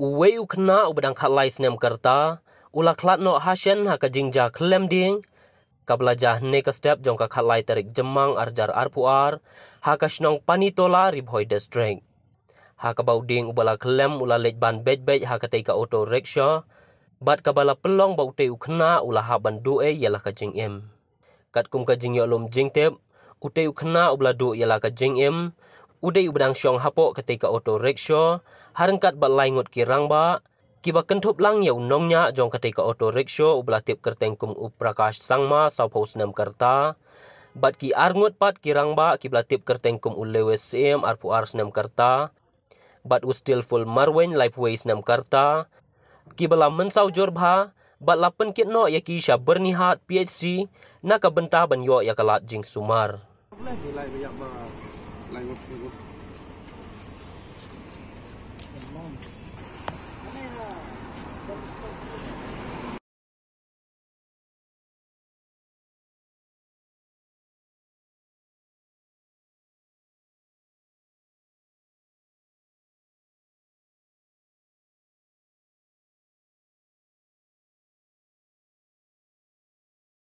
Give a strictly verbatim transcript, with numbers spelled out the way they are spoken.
Uwei u khynnah uba dang khatlai snem ka rta u la khlad noh hashen ha ka jingjia khlem ding kaba la jia hynne ka step jong ka khatlai tarik Jymmang arhajar arphew ar ha ka shnong Panitola, Ri Bhoi District. Ha kaba u dieng uba la khlem u la leit ban beit beit ha katei ka auto rickshaw bad kaba la pynlong ba utei u khynnah u la hap ban duh ei ïa la ka jingim. Katkum ka jingïohlum jingtip, utei u khynnah uba la duh ïa la ka jingim u dei uba dang shong hapoh katei ka auto rickshaw ha ryngkat bad lai ngut ki rangbah kiba kynthup lang ïa u nongñiah jong katei ka auto rickshaw uba la tip kyrteng kum u Prakash Sangma, sawphew snem ka rta, bad ki ar ngut pat ki rangbah kiba la tip kyrteng kum u Lewis Syiem, arphew ar snem ka rta, bad u Skillful Marwein, laiphew wei snem ka rta, kiba la mynsaw jur bha bad la pynkit noh ïa ki sha Byrnihat P H C na ka bynta ban ïoh ïa ka lad jingsumar.